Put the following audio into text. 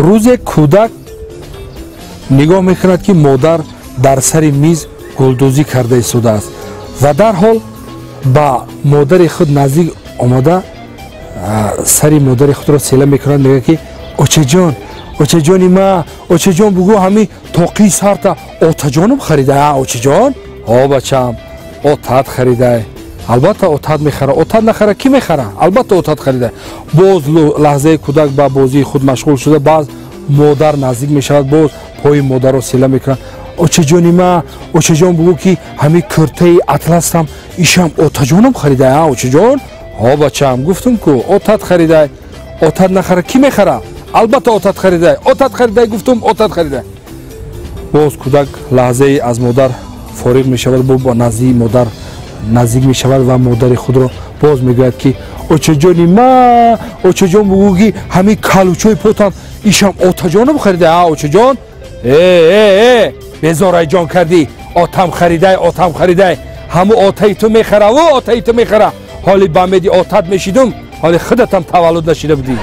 Рӯзе кӯдак нигоҳ мекунад, ки модар дар сари миз гулдӯзӣ карда истодааст ва дарҳол ба модари худ наздик омада, сари модари худро села мекунад, мегӯяд, ки очаҷон, очаҷони ма, очаҷон, бугӯ, ҳамин тоқии сарта отаҷонам харида, очаҷон? О, бачам, отат харидай. Албатта отат мехара, отат нахара, кӣ мехара? Албатта отат харида. Боз лаҳзаи кӯдак ба бозии худ машғул шуда, баъз модар наздик мешавад, боз пои модарро села мекунад: очаҷони ма, очаҷон, бугӯ, ки ҳамин кӯртаи атласам ишам отаҷонам харидай, очаҷон? О, бачам, гуфтум ку, отат харидай, отат нахара, кӣ мехара? Албатта отат харидай, отат харидай, гуфтум, отат харидай. Боз кӯдак лаҳзае аз модар фориғ мешавад, бо наздии модар наздик мешавад ва модари худро боз мегӯяд, ки очаҷони ма, очаҷон, бугӯ, ки ҳамин калучои потам ишам отаҷонам харидай, а, очаҷон? Э, э, э, безорай ҷон кардӣ, отам харидай, отам харидай, ҳаму отаи ту мехараву отаи ту мехара. Ҳоли ба меди отат мешидум, ҳоли худатам таваллуд нашида будӣ.